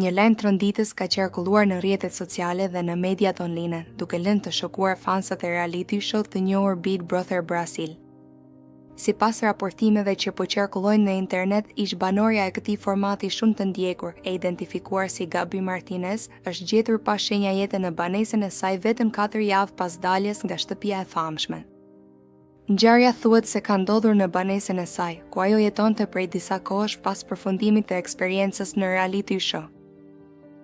Një lajm tronditës ka qarkulluar në rrjetet sociale dhe në mediat online, duke lënë të shokuar fansat e reality show të njohur Big Brother Brasil. Sipas raportimeve që po qarkullojnë në internet, ish-banorja e këtij formati shumë të ndjekur, e identifikuar si Gabi Martinez, është gjetur pa shenja jete në banesën e saj vetëm 4 javë pas daljes nga shtëpia e famshme. Ngjarja thuhet se ka ndodhur në banesën e saj, ku ajo jetonte prej disa kohësh pas përfundimit të eksperiencës në reality show.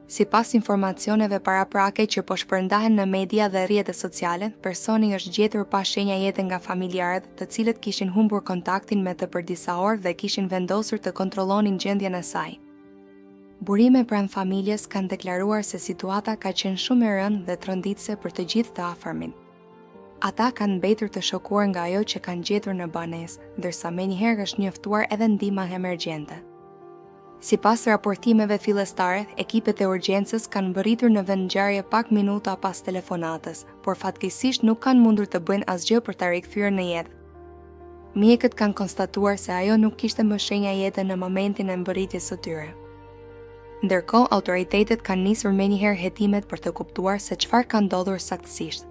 Sipas informacioneve paraprake që po shpërndahen në media dhe rrjete sociale, personi është gjetur pa shenja jete nga familjarët, të cilët kishin humbur kontaktin me të për disa orë dhe kishin vendosur të kontrollonin gjendjen e saj. Burime pranë familjes kanë deklaruar se situata ka qenë shumë e rëndë dhe tronditëse për të gjithë të afërmit. Ata kanë mbetur të shokuar nga ajo që kanë gjetur në banesë, ndërsa menjëherë është njoftuar edhe ndihma emergjente. Sipas raportimeve fillestare, ekipet e urgjencës kanë mbërritur në vendngjarje pak minuta pas telefonatës, por fatkeqësisht nuk kanë mundur të bëjnë asgjë për ta rikthyer në jetë. Mjekët kanë konstatuar se ajo nuk kishte më shenja jete në momentin e mbërritjes së tyre. Ndërkohë, autoritetet kanë nisur menjëherë hetimet për të kuptuar se çfarë ka ndodhur saktësisht.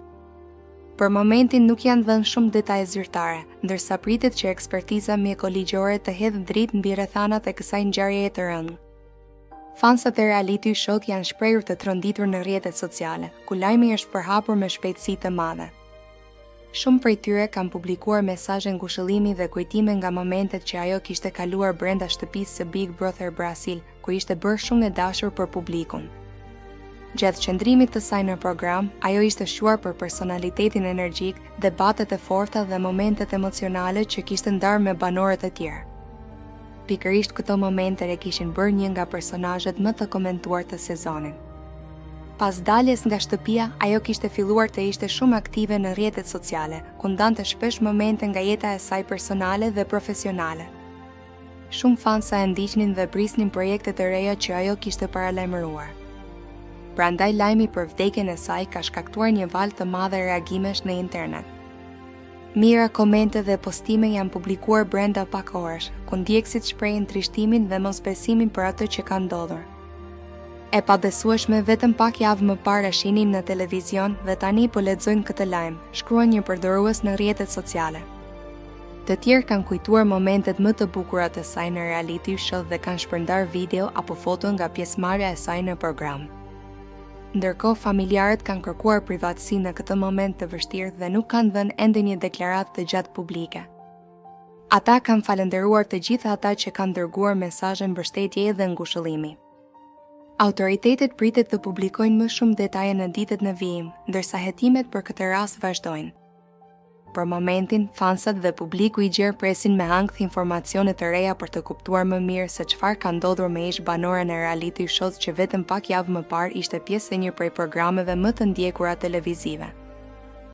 Për momentin nuk janë dhënë shumë detaje zyrtare, ndërsa pritet që ekspertiza mjeko-ligjore të hedhë dritë mbi rrethanat e kësaj ngjarjeje të rëndë. Fansat e reality show janë shprehur të tronditur në rrjetet sociale, ku lajmi është përhapur me shpejtësi të madhe. Shumë prej tyre kanë publikuar mesazhe ngushëllimi dhe kujtime nga momentet që ajo kishte kaluar brenda shtëpisë së Big Brother Brasil, ku ishte bërë shumë e dashur për publikun. Gjatë qëndrimit të saj në program, ajo ishte shquar për personalitetin energjik, debatet e forta dhe momentet emocionale që kishte ndarë me banorët e tjerë. Pikërisht këto momente e kishin bërë një nga personazhet më të komentuar të sezonit. Pas daljes nga shtëpia, ajo kishte filluar të ishte shumë aktive në rrjetet sociale, ku ndante shpesh momente nga jeta e saj personale dhe profesionale. Shumë fansa e ndiqnin dhe prisnin projekte të reja që ajo kishte paralajmëruar. Prandaj lajmi për vdekjen e saj ka shkaktuar një valë të madhe reagimesh në internet. Mijëra komente dhe postime janë publikuar brenda pak orësh, ku ndjekësit shprehin trishtimin dhe mosbesimin për atë që ka ndodhur. E pabesueshme vetëm pak javë më parë e shihnim në televizion dhe tani po lexojmë këtë lajm, shkruan një përdorues në rrjetet sociale. Të tjerë kanë kujtuar momentet më të bukura të saj në reality show dhe kanë shpërndarë video apo foto nga pjesëmarrja e saj në program. Ndërkohë, familjarët kanë kërkuar privatësi në këtë moment të vështirë dhe nuk kanë dhënë ende një deklaratë të gjatë publike. Ata kanë falënderuar të gjithë ata që kanë dërguar mesazhe mbështetjeje dhe ngushëllimi. Autoritetet pritet të publikojnë më shumë detaje në ditët në vijim, ndërsa hetimet për këtë rast vazhdojnë. Për momentin, fansat dhe publiku i gjerë presin me ankth informacione të reja për të kuptuar më mirë se çfarë ka ndodhur me ish-banoren e reality show që vetëm pak javë më parë ishte pjesë e një prej programeve më të ndjekura televizive.